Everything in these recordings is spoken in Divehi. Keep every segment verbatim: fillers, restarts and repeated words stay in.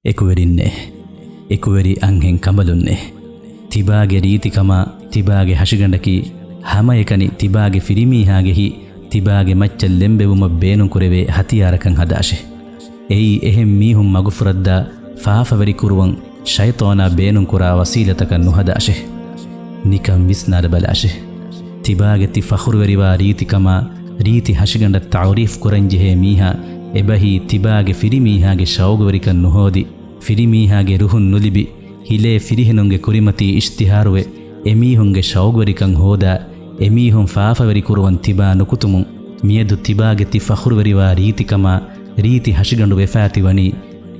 އެކުވެރިންނޭ، އެކުވެރި އަންހެން ކަނބަލުންނޭ. ތިބާގެ ރީތިކަމާ، ތިބާގެ ހަށިގަނޑަކީ، ހަމައެކަނި ތިބާގެ ފިރިމީހާގެ ހިތް، ތިބާގެ މައްޗަށް ލެނބެވުމަށް ބޭނުންކުރެވޭ ހަތިޔާރަކަށް ހަދާށޭ. އެއީ އެހެން މީހުން މަގުފުރައްދާ، ފާފަވެރި ކުރުވަން ޝައިޠާނާ ބޭނުންކުރާ ވަސީލަތަކަށް ނުހަދާށޭ. ނިކަން ވިސްނާލަބަލާށޭ. ތިބާގެ ތި ފަޚުރުވެރިވާ ރީތިކަމާ، ރީތި ހަށިގަނޑަށް ތަޢުރީފް ކުރަންޖެހޭ މީހާ، އެބަހީ ތިބާގެ ފިރިމީހާގެ ޝައުގުވެރިކަން ނުހޯދި، ފިރިމީހާގެ ރުހުން ނުލިބި، ހިލޭ ފިރިހެނުންގެ ކުރިމަތީ އިޝްތިހާރުވެ، އެމީހުންގެ ޝައުގުވެރިކަން ހޯދާ، އެމީހުން ފާފަވެރި ކުރުވަން ތިބާ ނުކުތުމުން، މިއަދު ތިބާގެ ތި ފަޚުރުވެރިވާ ރީތިކަމާ، ރީތި ހަށިގަނޑު ވެފާތި ވަނީ،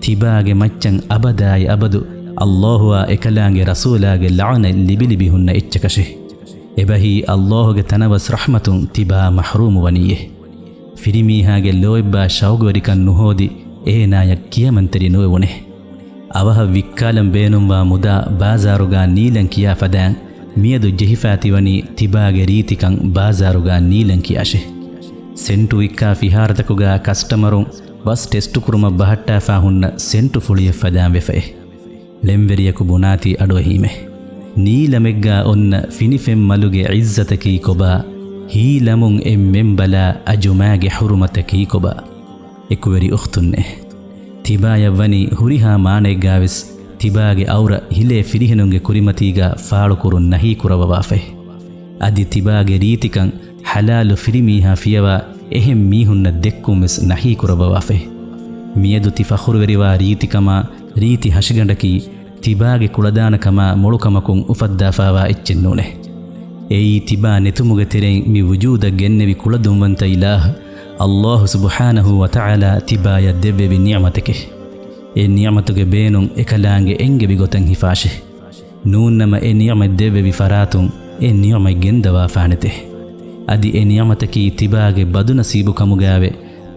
ތިބާގެ މައްޗަށް އަބަދާއި އަބަދު ﷲ އާ އެކަލާނގެ ރަސޫލާގެ ލަޢުނަތް ލިބިލިބި ހުންނަ އެއްޗަކަށޭ. އެބަހީ ﷲ ގެ ތަނަވަސް ރަޙްމަތުން ތިބާ މަޙްރޫމު ވަނީއޭ. ފިރިމީހާގެ ލޯތްބާ ޝައުގުވެރިކަން ނުހޯދި، އޭނާޔަށް ކިޔަމަންތެރި ނުވެވުނޭ. އަވަހަށް ވިއްކާލަން ބޭނުންވާ މުދާ ބާޒާރުގާ ނީލަން ކިޔާ ފަދައިން، މިއަދު ޖެހިފާތި ވަނީ ތިބާގެ ރީތިކަން ބާޒާރުގާ ނީލަން ކިޔާށޭ. ސެންޓު ވިއްކާ ފިހާރަތަކުގާ ކަސްޓަމަރުން ވަސް ޓެސްޓު ކުރުމަށް ބަހައްޓާފާ ހުންނަ ސެންޓު ފުޅިއެއް ފަދައިން ވެފައޭ. ޅެންވެރިޔަކު ބުނާތީ އަޑުއެހީމޭ. ނީލަމެއްގާ އޮންނަ ފިނިފެން މަލުގެ ޢިއްޒަތަކީ ކޮބާ؟ ހީލަމުން އެންމެން ބަލާ އަޖުމާގެ ޙުރުމަތަކީ ކޮބާ؟ އެކުވެރި އުޚްތުންނޭ، ތިބާޔަށް ވަނީ ހުރިހާ މާނައެއްގާވެސް ތިބާގެ އައުރަ ހިލޭ ފިރިހެނުންގެ ކުރިމަތީގާ ފާޅުކުރުން ނަހީ ކުރައްވަވާފައި. އަދި ތިބާގެ ރީތިކަން ޙަލާލު ފިރިމީހާ ފިޔަވާ އެހެން މީހުންނަށް ދެއްކުން ވެސް ނަހީ ކުރައްވަވާފައި. މިއަދު ތި ފަޚުރުވެރިވާ ރީތިކަމާ ރީތި ހަށިގަނޑަކީ ތިބާގެ ކުޅަދާނަކަމާ މޮޅުކަމަކުން އުފައްދާފާވާ އެއްޗެއް ނޫނޭ. އެއީ ތިބާ ނެތުމުގެ ތެރެއިން މި ވުޖޫދަށް ގެންނެވި ކުޅަދުންވަންތަ އިލާހު ﷲ ސުބްޙާނަހޫ ވަތަޢާލާ ތިބާޔަށް ދެއްވެވި ނިޢުމަތެކޭ. އެ ނިޢުމަތުގެ ބޭނުން އެކަލާނގެ އެންގެވި ގޮތަށް ހިފާށޭ. ނޫންނަމަ އެ ނިޢުމަތް ދެއްވެވި ފަރާތުން އެ ނިޢުމަތް ގެންދަވާފާނެތޭ. އަދި އެ ނިޢުމަތަކީ ތިބާގެ ބަދުނަސީބު ކަމުގާވެ،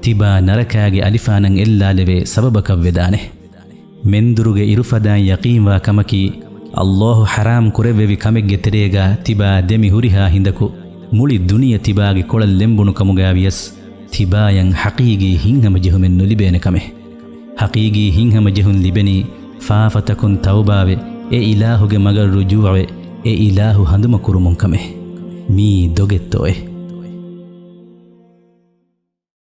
ތިބާ ނަރަކާގެ އަލިފާނަށް އެއްލާލެވޭ ސަބަބަކަށް ވެދާނެ. މެންދުރުގެ އިރުފަދައިން ޔަޤީންވާ ކަމަކީ، ﷲ ޙަރާމް ކުރެއްވެވި ކަމެއްގެ ތެރޭގާ ތިބާ ދެމި ހުރިހާ ހިނދަކު މުޅި ދުނިޔެ ތިބާގެ ކޮޅަށް ލެނބުނު ކަމުގާ ވިޔަސް، ތިބާޔަށް ޙަޤީގީ ހިތްހަމަޖެހުމެއް ނުލިބޭނެ ކަމެއް. ޙަޤީގީ ހިތްހަމަޖެހުން ލިބެނީ، ފާފަތަކުން ތައުބާވެ، އެ އިލާހުގެ މަގަށް ރުޖޫޢަވެ، އެ އިލާހު ހަނދުމަކުރުމުން ކަމެއް. މިއީ ދޮގެއްތޯއޭ؟